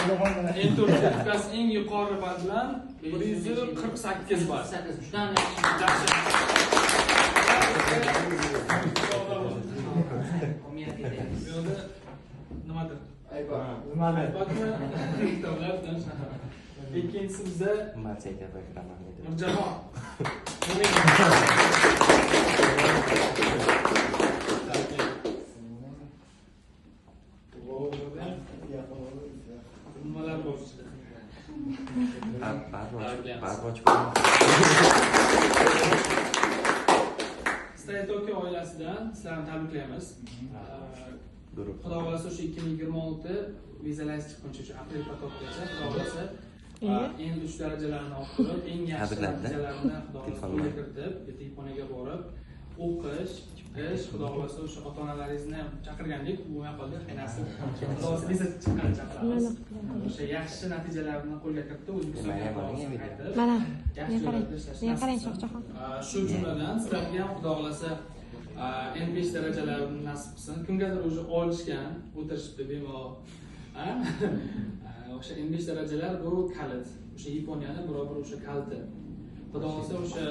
N4 sertifikasi eng yuqori ball bilan 148 ball. 8, juda ham yaxshi. Yaxshi. Olmayapti deyapsiz. Bu yoqda nimadir? Nimani? iPadmi? Kitoblar shunaqa. Ikkinchisi bizda Mirjahon. Nimalar bor ichida? Stay Tokyo oilasidan sizlarni tabriklaymiz. Xudo xohlasa, o'sha 2026 vizalaringiz chiqquncha, o'sha aprel potokgacha, Xudo xohlasa, eng uch darajalarni olib turib, eng yaxshi natijalarni, Xudo xohlasa, qo'lga kiritib, bitta Yaponiyaga borib o'qish, ish, Xudo xohlasa, o'sha ota onalaringizni ham chaqirgandik, bo'lmay qoldi, nasib. Xudo xohlasa, viza chiqqanda chaqiramiz. O'sha yaxshi natijalarni qo'lga kiritib, O'zbekistonga, Xudo xohlasa, qaytib Mana, yaxshi menga qarang. joylarda ishlash Menga nasib qarang, qilsin. Shohjahon. Shu jumladan sizlarga ham, Xudo xohlasa, N5 darajalarini nasib qilsin. Kimgadir уже olishgan, o'tirishibdi bemalol. A? O'sha N5 darajalar bu kalit. O'sha Yaponiyani biror bir o'sha kaliti. Xudo xohlasa, o'sha